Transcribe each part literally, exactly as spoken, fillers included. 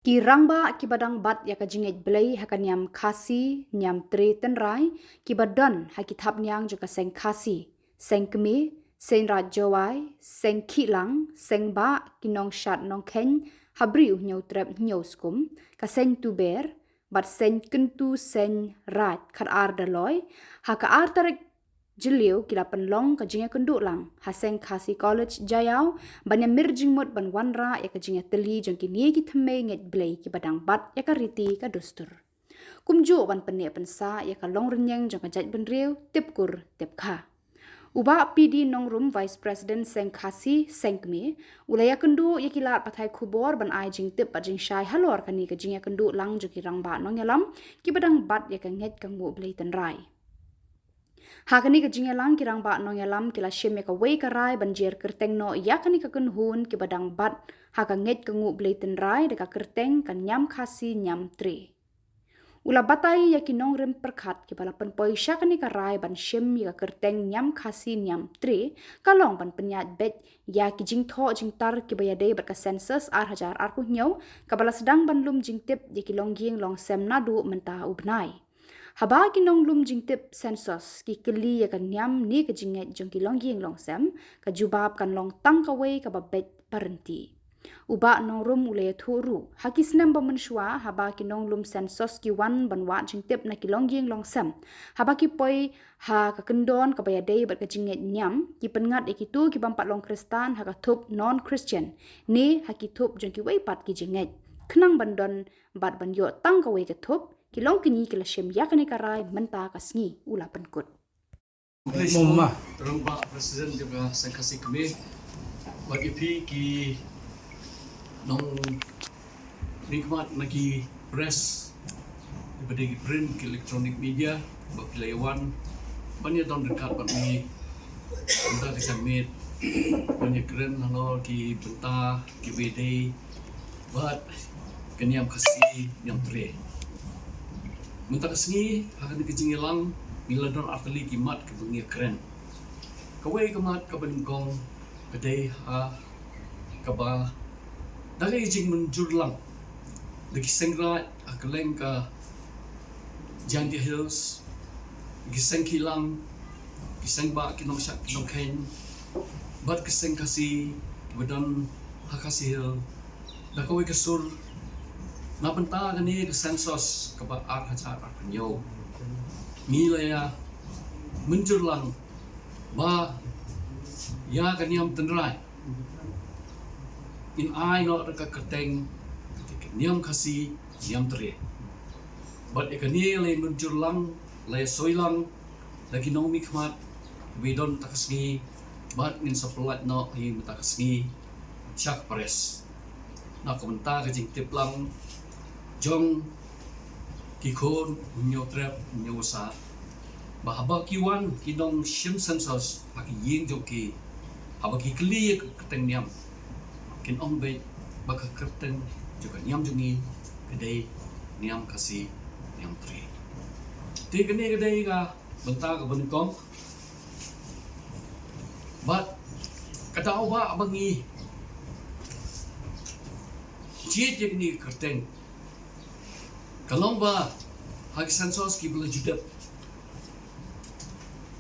Ki rangbah kiba dang bat ïa ka jingngeit Blei ha ka niam Khasi niam Tre Tynrai, kiba don ha ki thapniang jong ka seng Khasi, seng Kmie, seng Raid Jowai, seng Khihlang, seng Bah, ki nongshad nongkheiñ ha Bri u Hynñiewtrep Hynñiewskum, ka seng Tuber bad seng Kyntu, seng Raid Khatar Dolloi, ha ka ar tarik Jylliew ki la pynlong ka jingïakynduh lang ha seng Khasi College Jaïaw ban ïamir jingmut ban wanrah ïa ka jingïatylli jong kine ki thymmei ngeit Blei kiba dang bat ïa ka riti ka dustur. Kumjuh ban pynneh pynsah ïa ka longrynïeng jong ka jaitbynriew, tip kur tip kha. U Bah P D Nongrum, Vice President seng Khasi, seng Kmie, u la ïakynduh ïa ki lad pathai khubor ban ai jingtip bad jingshai halor kane ka jingïakynduh lang jong ki rangbah nongïalam kiba dang bat ïa ka ngeit ka nguh Blei Tynrai. Ha kane ka jingïalang, ki rangbah nongïalam ki la shim ïa kawei ka rai ban jer kyrteng noh ïa kane ka kynhun kiba dang bat ha ka ngeit ka nguh Blei Tynrai da ka kyrteng ka Niam Khasi Niam Tre. U la batai ïa ki nongrim pyrkhat kiba la pynpoi sha kane ka rai ban shim ïa ka kyrteng Niam Khasi Niam Tre, ka long ban pynïaid beit ïa ki jingthoh jingtar kiba ïadei bad ka census ar hajar arphew hynñiew, kaba la sdang ban lum jingtip ïa ki longïing longsem naduh mynta u bnai. Haba ki nonglum jingtip census ki kylli ïa ka niam ne ka jingngeit jong ki longïing longsem, ka jubab kan long tang kawei kaba beit ba ryntih. U Bah Nongrum u la ïathuh ruh, ha ki snem ba mynshuwa, haba ki nonglum census ki wan ban wad jingtip na ki longïing longsem, haba ki poi ha ka kyndon kaba ïadei bad ka jingngeit niam, ki pynngat ïa kito kibym pat long Khristan ha ka thup non-Christian ne ha ki thup jong kiwei pat ki jingngeit, khnang ban don bad ban ïoh tang kawei ka thup, ki longkñi ki la shim ïa kane ka rai mynta ka sngi, u la pynkut. Mumma. Rangbah President jong ka Seng Khasi Kmie, bad ïa phi ki nongmihkhmat na ki press, kiba dei ki print, ki electronic media, ba phi la ïa wan ban ïa don ryngkat bad ngi mynta ka janmiet, ban ïa kren halor ki bynta kiba dei bad ka Niam Khasi Niam Tre. Mynta ka sngi ha kane ka jingïalang ngi la don artylli ki mat kiba ngi ïa kren. Kawei ka mat kaba nyngkong ka dei ha kaba da ka jingmynjur lang da ki seng raid ha kylleng ka Jaintia Hills, ki seng Khihlang, ki seng Bah, ki nongshad, ki nongkheiñ, bad ki seng Khasi kiba don ha Khasi Hills, da kawei ka sur, na bynta kane ka census kaba ar hajar arphew hynñiew, ngi la ïa mynjur lang ba ïa ka Niam Tynrai ngin ai noh da ka kyrteng ka Niam Khasi Niam Tre. Bad ïa kane la ïa mynjur lang, la ïa soi lang da ki nongmihkhmat, ba don mynta ka sngi, bad ngin sa pyllait noh hi mynta ka sngi sha ka press, na ka bynta ka jingtip lang jong ki khun Hynñiewtrep Hynñiewsah, ba haba ki wan ki nongshim census ha ki ïing jong ki, haba ki kylli ïa ka kyrteng niam, kin ong beit ba ka kyrteng jong ka niam jong ngi ka dei Niam Khasi Niam Tre. Te kane ka dei ka bynta kaba nyngkong. Bad ka daw ba, ba ngi jied ïa kane ka kyrteng ka long ba ha ki census kiba la ju dep,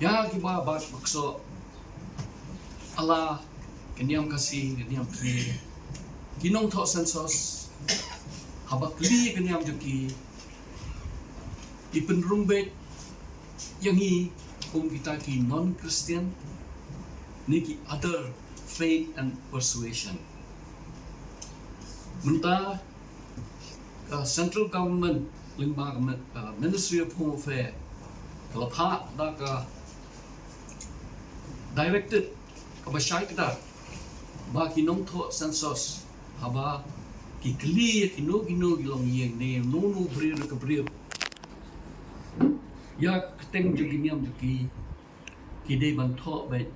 ïa kiba bat ba ksoh, ala ka Niam Khasi, ka Niam Tre, ki nongthoh census haba kylli ka niam jong ki, ki pynrung beit ïa ngi kum kita ki non-Christian ne ki other faith and persuasion. Mynta ka central government lyngba ka min-, uh, Ministry of Home Affairs ka la phah da ka directive kaba shai kdar ba ki nongthoh census haba ki kylli ïa kino kino ki longïing ne uno uno u briew ne ka briew, ïa ka kyrteng jong ki niam jong ki, ki dei ban thoh beit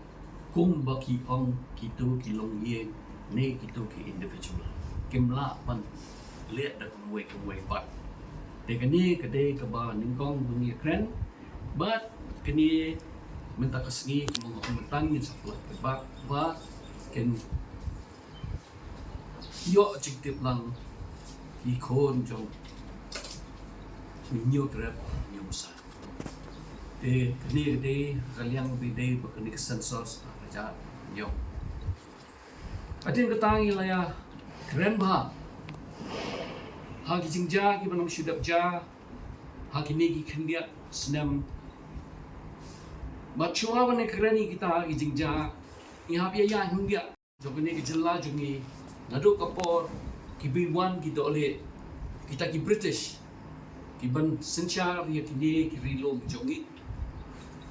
kumba ki ong kito ki longïing ne kito ki individual. Kim lah ban leh da kumwei kumwei pat. Te kane ka dei kaba nyngkong ba ngi ïa kren. Bad kane mynta ka sngi kumba nga ong mynta ngin sa pyllait paidbah ba kin ïoh jingtip lang Ki khun jong ki hynñiew trep hynñiew san. Te kane ka dei ka liang ba dei ba kane ka census ar hajar hynñiew. Hadien kata ngi la ïa kren bha ha ki jingjia kiba nang shu dep jia ha kine ki khyndiat snem. Bad shuwa ban ïa kren ïa kita ki jingjia, ngi hap ïa ïa hyndiat jong kane ka jylla jong ngi, naduh ka por ki bei wan ki dohlieh, kita ki British ki ban synshar ïa kine ki ri lum jong ngi,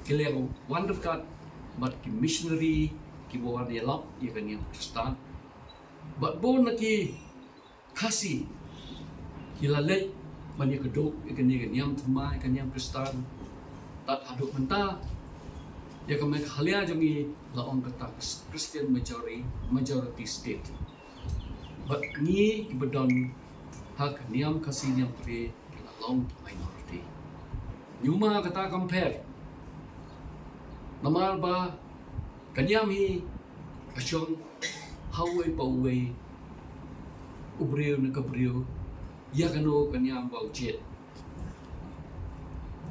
ki la wan ryngkat bad ki missionary kiba wan ïalap ïa ka niam Khristan. Bad bun na ki Khasi ki la leit ban ïa kdup ïa kane ka niam thymmai, ïa ka niam Khristan. Tad haduh mynta ïa ka Meghalaya jong ngi la ong kata Christian majority, majority state. Bad ngi kiba don ha ka niam Khasi niam Tre ki la long minority. Ñiuma kata kam pher. Namar ba ka niam hi ka shong ha uwei pa uwei, u briew na ka briew, ïa kano ka niam ba u jied.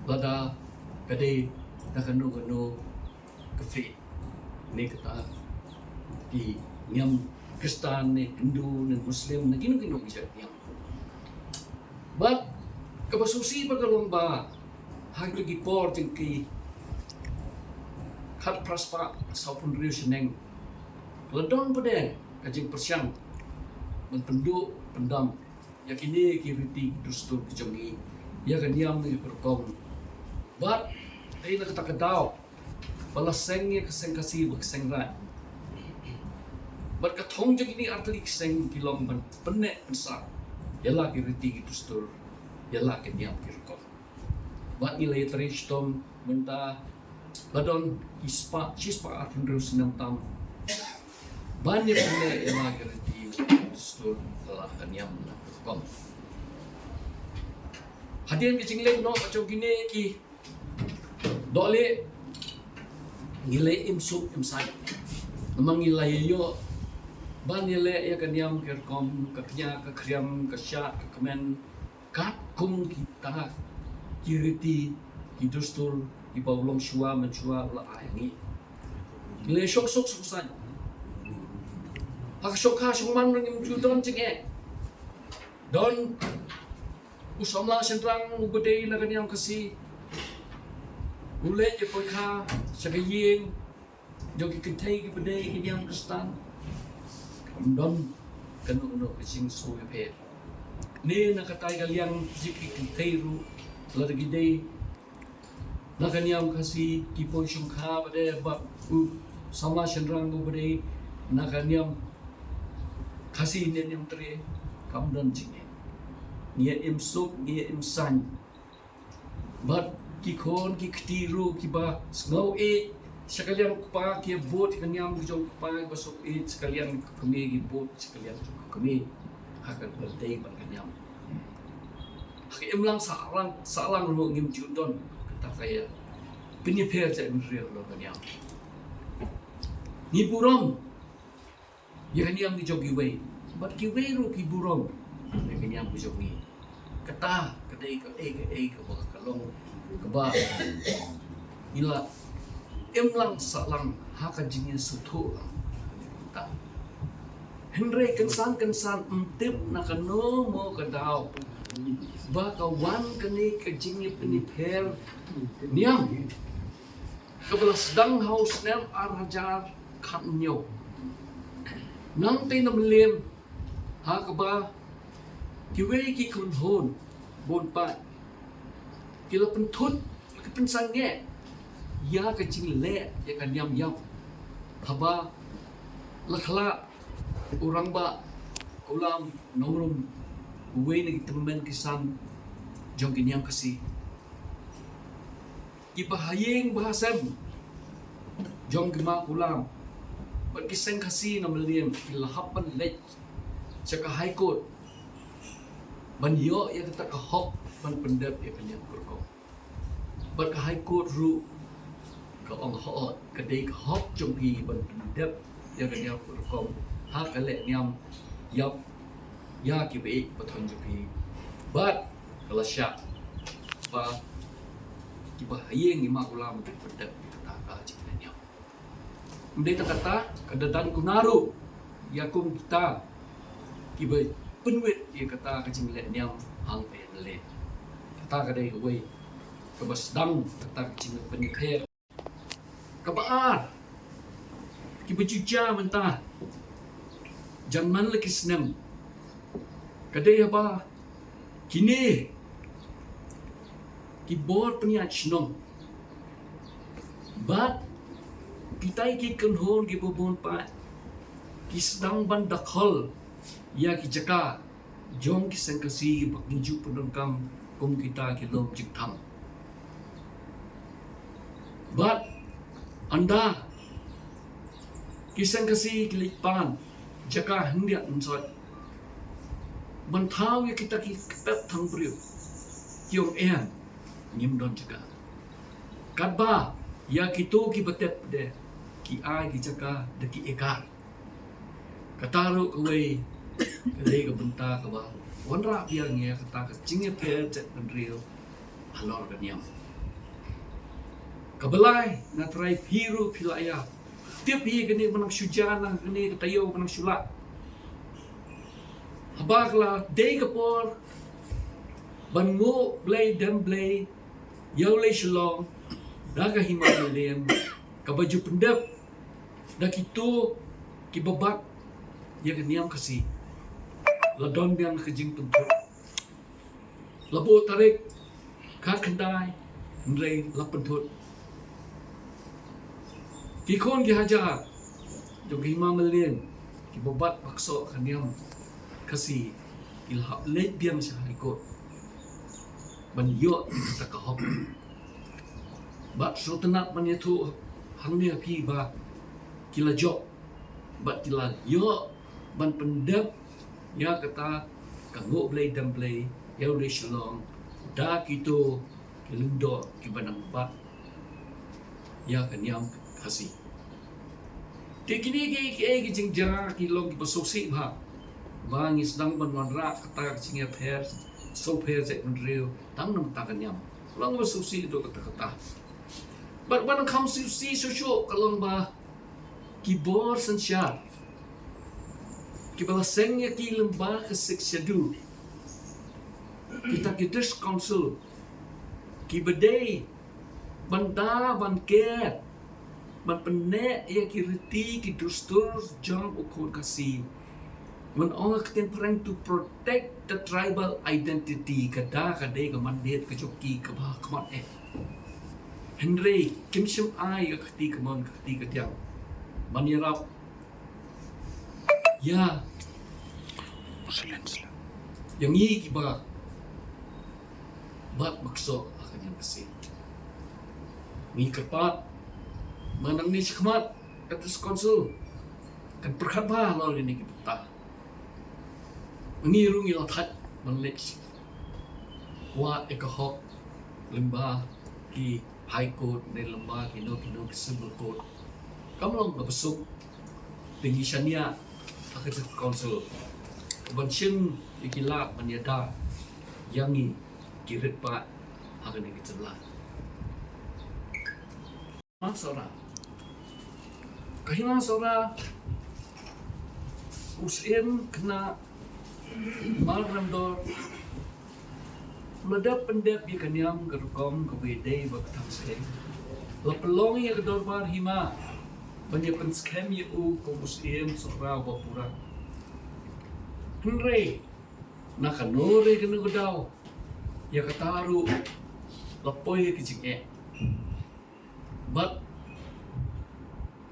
Lada ka dei na kano kano ka faith, ne kata ki niam Khristan ne Hindu ne Muslim ne kino kino ki jait niam. Bad kaba sngewsih bad ka long ba ha kito ki por jong ki khatphra spah sawphew hynriew snem la don pat de ka jingpyrshang ban pynduh pyndam ïa kine ki riti ki dustur ki jong ngi, ïa ka niam ne ka rukom. Bad dei na kata ka daw ba la seng ïa ka seng Khasi ba ka seng Raid. Bad ka thong jong kine artylli ki seng ki long ban pynneh pynsah ïa la ki riti ki dustur, ïa la ki niam ki rukom. Bad ngi la ïatrei shitom mynta la don ki spah, shi spah arphew hynriew snem tam ban ïa pynneh ïa la ki riti ki dustur, ïa la ka niam ka rukom. Hadien ka jingleit noh ka jong kine ki dohlieh, ngi la im suk im saiñ. Namar ngi la ïoh ban ïaleh ïa ka niam ka rukom, ka kñia ka khriam, ka shad ka kmen, katkum kita ki riti ki dustur kiba u longshuwa manshuwa u la ai ngi. Ngi la shong suk shong saiñ. Ha ka shongkha shongman ruh ngim ju don jingeh. Don u samla shynrang uba dei na ka niam Khasi, u leit ïa pyrkhat sha ka ïing jong ki kynthei kiba dei ki niam Khristan. Kam don kano kano ka jingsngewpher. Ne na katai ka liang jong ki kynthei ruh, lada ki dei na ka niam Khasi, ki poi shongkha pat de bad u samla shynrang uba dei na ka niam Khasi ne niam Tre, kam don jingeh. Ngi im suk, ngi im saiñ. Bad ki khun ki kti ruh kiba sngew ïeit sha ka liang u kpa ki bud ka niam ka jong u kpa, kiba sngew ïeit sha ka liang ka kmie ki bud sha ka liang ka jong ka kmie. Ha ka lynti bad ka niam. Ha ka imlang sahlang, sahlang ruh ngim ju don kata ka ïa pynïapher jait bynriew halor ka niam. Ngi burom ïa ka niam ka jong kiwei bad kiwei ruh ki burom ïa ka niam ka jong ngi. Kata ka dei kaei kaei kaba ka long kaba ngi la imlang sahlang ha ka jingïasngewthuh lang. Kata. Hynrei kynsan kynsan ym tip na kano mo ka daw ba ka wan kane ka jingïapynïapher niam kaba la sdang ha u snem ar hajar khathynñiew. Nangta na Mylliem ha kaba kiwei ki kynhun bun paid ki la pynthut, ki pynsangeh ïa ka jingleh ïa ka niam ïap. Haba la khlad u rangbah Kulam Nongrum, uwei na ki tymmen ki san jong ki niam Khasi. Kiba ha ïing ba ha sem jong ki ma Kulam bad ki seng Khasi na Mylliem ki la hap ban leit sha ka High Court ban ïoh ïa kata ka hok ban pyndep ïa ka niam ka rukom. Bad ka High Court ruh ka ong hooid, ka dei ka hok jong ki ban pyndep ïa ka niam ka rukom ha ka leh niam ïap ïa ki ba ïeit ba thon jong phi. Bad ka la shah ba ki ba ha ïing i ma u lam u dei ban pyndep ïa kata ka jingïaid niam. Ym dei tang kata, ka da don kumno ruh ïa kum kita ki ba pynwit ïa kata ka jingïaid niam hangta. Kata ka dei kawei kaba sdang kata ka jingpynïapher. Kaba ar, kiba ju jia mynta jan man la ki snem, ka dei haba kine ki bor pynïaid shnong bad kita ki kynhun kiba bun pat ki sdang ban dakhol ïa ki jaka jong ki seng Khasi ba ngi ju pyndonkam kum kita ki lum jingthang. Bad ynda ki seng Khasi ki leit pan jaka hynriah hynsoit ban thaw ïa kita ki kpep thang briew, ki ong em, ngim don jaka. Katba ïa kito kiba tep de ki ai ki jaka da ki ekar. Kata ruh kawei ka dei ka bynta kaba wanrah biang ïa kata ka jingïapher jaitbynriew halor ka niam. Kaba lai, nga trai phi ruh phi la ïa tip hi kane ba nang shu jia, na kane ka taïew ba nang shu lah. Haba ka la dei ka por ban nguh blei dem blei ïa u lei Shillong da ka hima mylliem kaba ju pyndep da kito kiba bat ïa ka niam Khasi. La don biang ka jingpynthut. La buh tarik khatkhyndai, hynrei la pynthut. Ki khun ki hajar jong ka hima mylliem kiba bat baksoh ka niam Khasi ki la hap leit biang sha High Court ban ïoh ïa kata ka hok. Bad sngewtynnat ban ïathuh hangne ha phi ba ki la jop bad ki la ïoh ban pyndep ïa kata ka nguh blei dem blei ïa u lei Shillong da kito ki lyngdoh kiba nang bat ïa ka niam Khasi. Te kine ki, ki, ki jingjia ki long kiba sngewsih bha ba ngi sdang ban wanrah kata ka jingïapher sngewpher jaitbynriew tang namar kata ka niam. Long ba sngewsih, dei kata kata. Bad ba nang kham sngewsih shuh shuh ka long ba ki bor synshar kiba la seng ïa ki lyngba ka Sixth Schedule, kita ki District Council kiba dei ban da ban ker ban pynneh ïa ki riti ki dustur jong u khun Khasi. Ban ong ha ka ktien phareng, to protect the tribal identity, ka da ka dei ka mandate ka jong ki kaba khmat eh. Hynrei kim shym ai ka kti kamon ka kti kadiang ban ïarap ïa, ïa ngi kiba bat baksoh ha ka niam Khasi. Ngi kyrpad ba nangne shakhmat ka District Council kan pyrkhat bha halor kine ki bynta. Ngi ruh ngi la thait ban leit wad ïa ka hok lyngba ki High Court ne lyngba kino kino ki Civil Court. Kam long kaba suk, te ngi shaniah ha ka District Council ban shim ïa ki lad ban ïada ïa ngi ki rit paid ha kane ka jylla. Hima Sohra. Ka Hima Sohra, u Syiem khynnah Marremdor, u la dep pyndep ïa ka niam ka rukom kaba ïadei bad ka thang seng. La pynlong ïa ka dorbar hima ban ïa pynskhem ïa u kum u Syiem Sohra uba pura. Hynrei na kano re kano ka daw, ïa kata ruh la poi ïa ka jingeh. Bad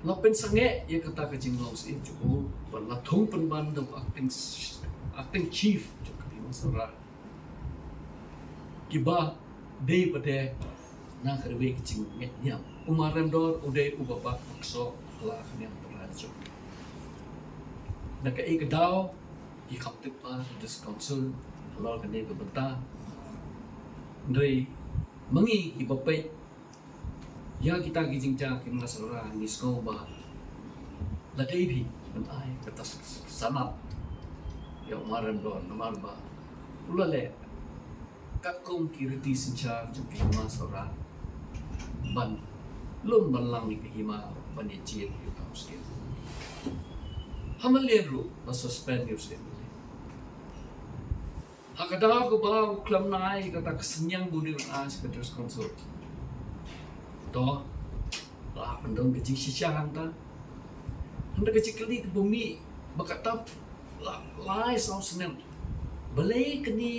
la pynsangeh ïa kata ka jinglong Syiem jong u, bad la thung pynban da u acting, acting chief jong ka Hima Sohra. Kiba dei pat de na ka dei ka jingngeit niam. U Marremdor u dei uba bat baksoh ha la ka niam Sohra jong. Na kaei ka daw ki kham tip ba ka District Council halor kane ka bynta. Hynrei ma ngi kiba peit ïa kita ki jingjia ki Hima Sohra ngi sngew ba la dei phi ban ai kata sanad. ïa u Marymblau namar ba u la leh katkum ki riti synshar jong ki hima Sohra ban lum ban lang ïa ka hima ban ïa jied ïa u Syiem. Ha Mylliem ruh la suspend ïa u Syiem. Ha ka daw kaba u khlem ai kata ka synñiang ba u dei ban ai sha ka District Council. To la pyndon ka jingshisha hangta. Hynrei ka jingkylli kaba mih ba ka tap la lai saw snem. Balei kane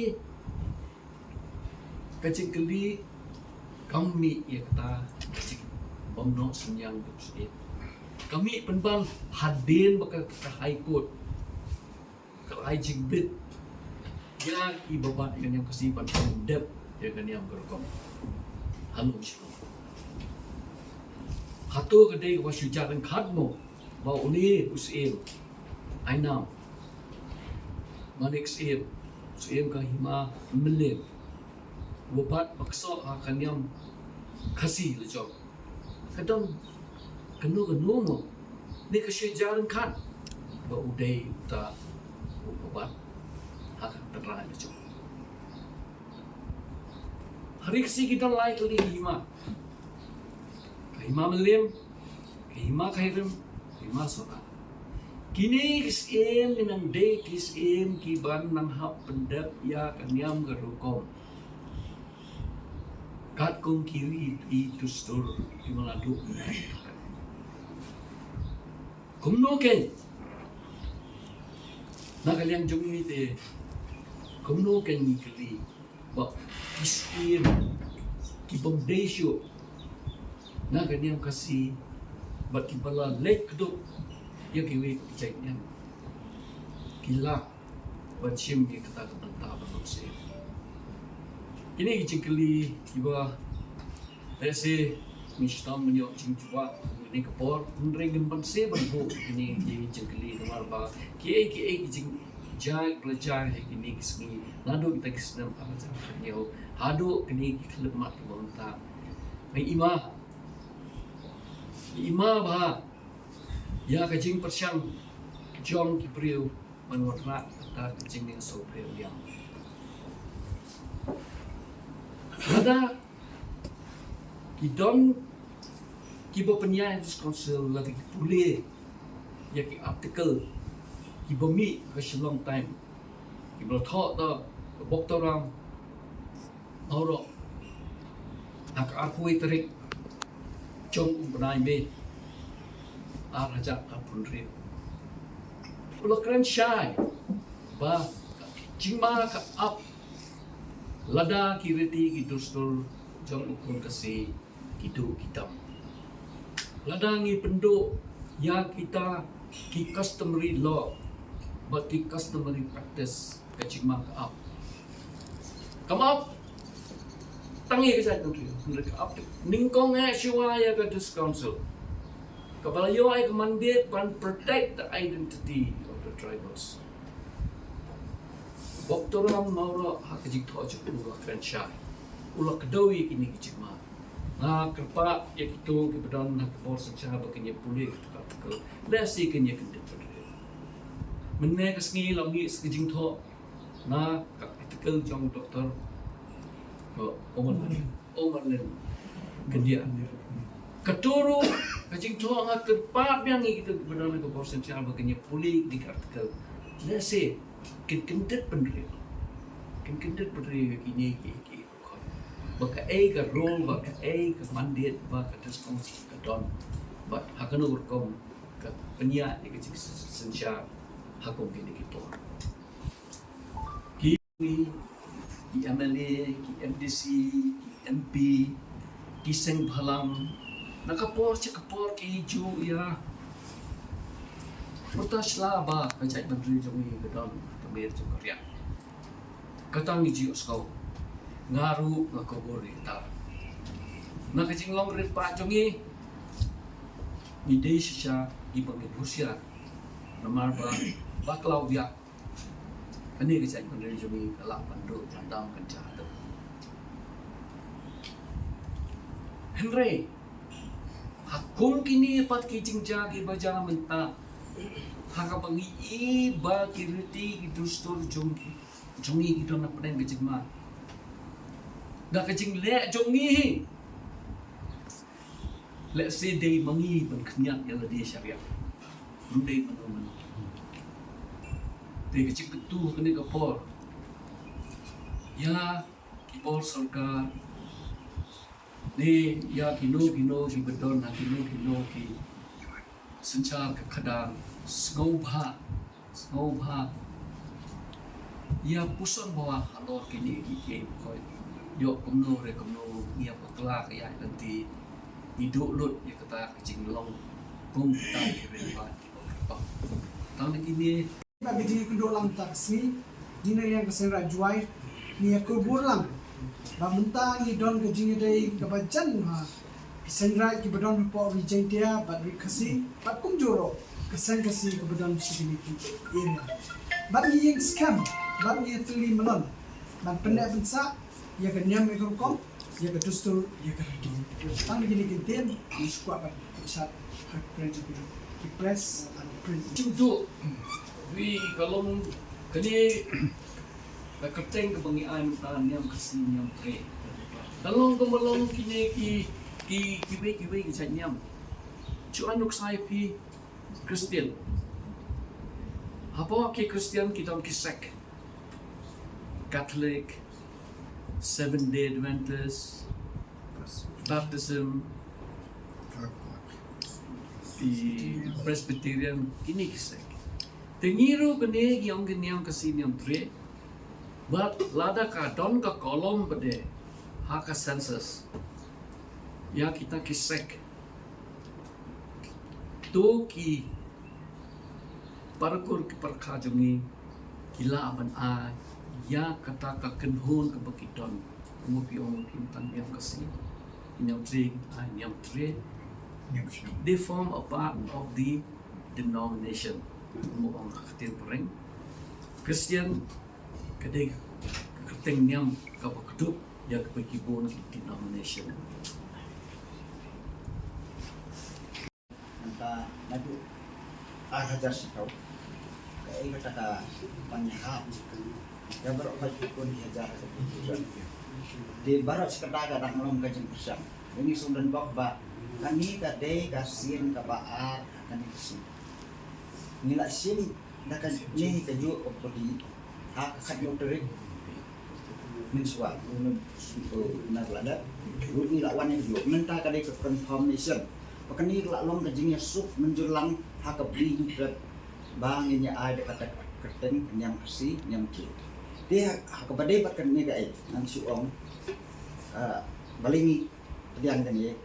ka jingkylli kam mih ïa kata ka jingbymnoh synñiang ba u Syiem. Ka mih pynban hadien ba ka, ka High Court ka ai jingbit ïa kiba bat ïa ka niam Khasi ban pyndep ïa ka niam ka rukom. Hato shu, hato ka dei kaba shu jar ryngkat mo ba une u Syiem Ainam, Manik Syiem, Syiem ka hima Mylliem, uba bat ba ksoh ha ka niam Khasi la jong. Ka don kano kano mo ne ka shu jar ryngkat ba u dei uta uba bat ha ka tynrai la jong. Ha Ri Khasi ki don lai tylli ki hima. Ka hima Mylliem, ka hima Khyrim, ka hima Sohra. Kine ki syiem ki nang dei ki syiem kiban nang hap pyndep ïa ka niam ka rukom. Katkum ki riti dustur kiba la duh mynta. Kumno kein na ka liang jong ngi te, kumno kein ngi kylli ba ki syiem kibym dei shuh na ka niam Khasi bad kiba la leit kdup ïa kiwei ki jait niam ki lah ban shim ïa kata ka bynta ban long syiem. Kine ki jingkylli kiba lehse ngi shitom ban ïoh jingjubab ha kane ka por, hynrei ngim banse ban buh kine ki jingkylli namar ba kiei kiei ki jingjia ba la jia ha kine ki sngi, naduh kita ki snem ar hajar khathynñiew haduh kine ki khyllipmat kiba mynta, ngi ima, ngi ima bha ïa ka jingpyrshang jong ki briew ban wanrah kata ka jingïasngewthuh liang. Lada ki don kiba pynïaid District Council lada ki pule ïa ki article kiba mih ha ka Shillong Times kiba la thoh da Boktoram Mawroh ha ka arphew wei tarik jong u bnai May ar hajar arphew hynriew. U la kren shai ba ka jingma ka ap lada ki riti ki dustur jong u khun Khasi ki duh ki dam. Lada ngi pynduh ïa kita ki customary law bad ki customary practice, ka jingma ka ap. Kam ap tang ïa ka jaitbynriew, hynrei ka ap nyngkong eh shuwa ïa ka District Council kaba la ïoh ïa ka mandate ban protect the identity of the tribals. Boktoram Mawroh ha ka jingthoh jong u la kren shai, u la kdew ïa kine ki jingma. Nga kyrpad ïa kito kiba don ha ka bor synshar ba kin ïa pule ïa ka article, lehse kin ïa kyndit bynriew. Mynne ka sngi la mih sa ka jingthoh na ka article jong Doktor Omer Omer Lin Kyndiah. Kato ruh ka jingthoh, nga kyrpad biang ïa kito kiba don ha ka bor synshar ba kin ïa pule ïa ka article, lehse kin kyndit bynriew, kin kyndit bynriew ïa kine ki, ki ba kaei ka role, ba kaei ka mandate ba ka District Council ka don, bad ha kano ka rukom ka pynïaid ïa ka jingsynshar ha kum kine ki por. Ki, ki M L A, ki M D C, ki M P, ki seng bhalang, na ka por sha ka por ki ju ïa pyrta sla ba ka jaitbynriew jong ngi ka don ka mer jong ka riang. Kata ngi ju ïohsngew. Nga ruh nga kubur ïa kata. Na ka jinglong rit paid jong ngi, ngi dei shisha ngi ba ngin husiar. Namar ba bakla u biang, kane ka jaitbynriew jong ngi ka lah ban duh ban dam kan jahadum. Hynrei ha kum kine pat ki jingjia kiba jia mynta, Ha kaba ngi i ba ki riti ki dustur jong jong ngi ki don hapdeng ka jingma. Da ka jingleh jong ngi hi. Lehse dei ma ngi ban khniat ïa lade shariah. Ym dei mano mano. Te ka jingkyntu kane ka por ïa ki bor sorkar, ne ïa kino kino kiba don ha kino kino ki synshar ka khadar, sngewbha, sngewbha ïa puson bha halor kine ki kem, ko ïoh kumno re kumno, ïa bakla ka ïa lynti, ngi duh lut ïa kata ka jinglong kum kita ki ren ba ki bor. Tang na kine Ba ka jingïakynduh lang ta ka sngi, ngi na liang ka Seng Raij Jowai, ngi ïakubur lang ba mynta ngi don ka jingïadei kaba jan ha ki seng raij kiba don hapoh Ri Jaintia bad Ri Khasi, bad kumjuh ruh ka seng Khasi kaba don sha kine ki area. Bad ngi ïeng skhem, bad ngi ïatylli mlien ban pynneh pynsah ïa ka niam ïa ka rukom, ïa ka dustur, ïa ka riti. Tang da kine ki ktien ngi shu kwah ban pynsad ha ka print, ki press and print. Jingduh, wi ka long kane ka kyrteng kaba ngi ai mynta, niam Khasi niam Tre. Ka long kumba long kine ki, ki, kiwei kiwei ki jait niam. Shu ai nuksa ïa phi Khristan. Hapoh ki Khristan ki don ki sek. Catholic, Seventh Day Adventist, Baptism, ki Presbyterian, kine ki sek. Te ngi ruh kane ngi ong ki niam Khasi niam Tre. Bad lada ka don ka kolom pat de ha ka census ïa kita ki sek, to ki parakur ki parkha jong ngi ki lah ban ai ïa kata ka kynhun kaba ki don. Kumba phi ong, phi ong tang niam Khasi, niam Tre, ai niam Tre. They form a part of the denomination. Kumba ong ha ka ktien phareng, Khristan ka dei ka kyrteng niam kaba kdup ïa kaba ki bun ki denomination. Mynta naduh ar hajar shiphew, kaei kata ka ban ïahap ïa baroh ka jingkun ki hajar ka jingkun. Te baroh shi katta ka dang long ka jingpyrshang. Ngi shu don bok ba kane ka dei ka sien kaba ar ha kane ka sngi. Ngi la shim da kane kajuh ka pyrdi ha ka khathynñiew tarik mynshuwa, u na, u na ka la dep ruh ngi la wan ïa kajuh. Mynta ka dei ka confirmation ba kane ka la long ka jingïasuk mynjur lang ha ka Bri Hynñiewtrep ba ngin ïa ai da kata ka kyrteng niam Khasi niam Tre. Te ha, ha kaba dei bad kane kaei ngan shu ong, ah, balei ngi pdiang kane,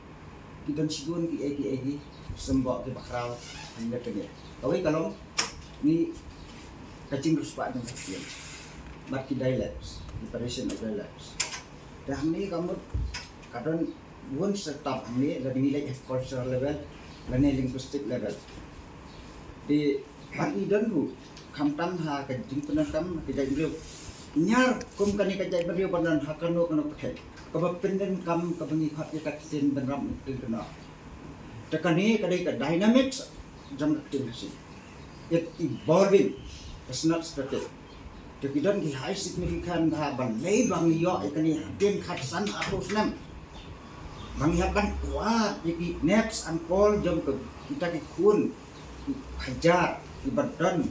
ki don shibun kiei kiei ki symboh kiba khraw hynrei kane. Kawei ka long ngi ka jingriewspah jong ka ktien bad ki dialects, ki variation of dialects. Te hangne ka mut ka don bun sa tap hangne, lada ngi leit ha cultural level lane linguistic level. Te bad ngi don ruh khamtam ha ka jingpyndonkam ka jaitbynriew. Ñiar kum kane ka jaitbynriew ba don ha kano kano ka pyrthei kaba pyndonkam kaba ngi khot ïa ka ktien bynrap ktien kynnoh. Te kane ka dei ka dynamics jong ka ktien Khasi. It evolving, it's not static. Te ki don ki high significant ha balei ba ngi ïoh ïa kane hadien khatsan arphew snem. Ba ngi hap ban kwah ïa ki next uncle jong ka, kita ki khun ki hajar kiba don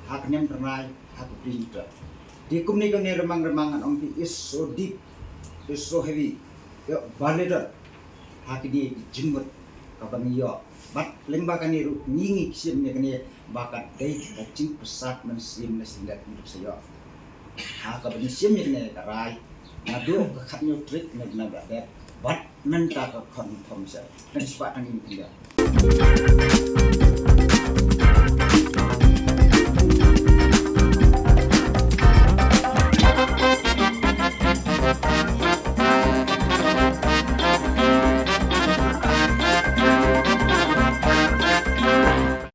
ha ka niam Trai, ha ka Bri Hynñiewtrep. Te kumne kumne, remang remang ngan ong phi, is so deep, is so heavy, ïoh ba la don ha kine ki jingmut kaba ngi ïoh. Bad lyngba kane ruh ngi, ngi shim ïa kane ba ka dei ka jingpyrsad mynsiem na sien ngi duk sa ïoh. Ha kaba ngi shim ïa kane ka rai naduh ka khathynñiew tarik na, na Balang Dep bad mynta ka khon khom sa. Ngan shu pat tang ïa kane.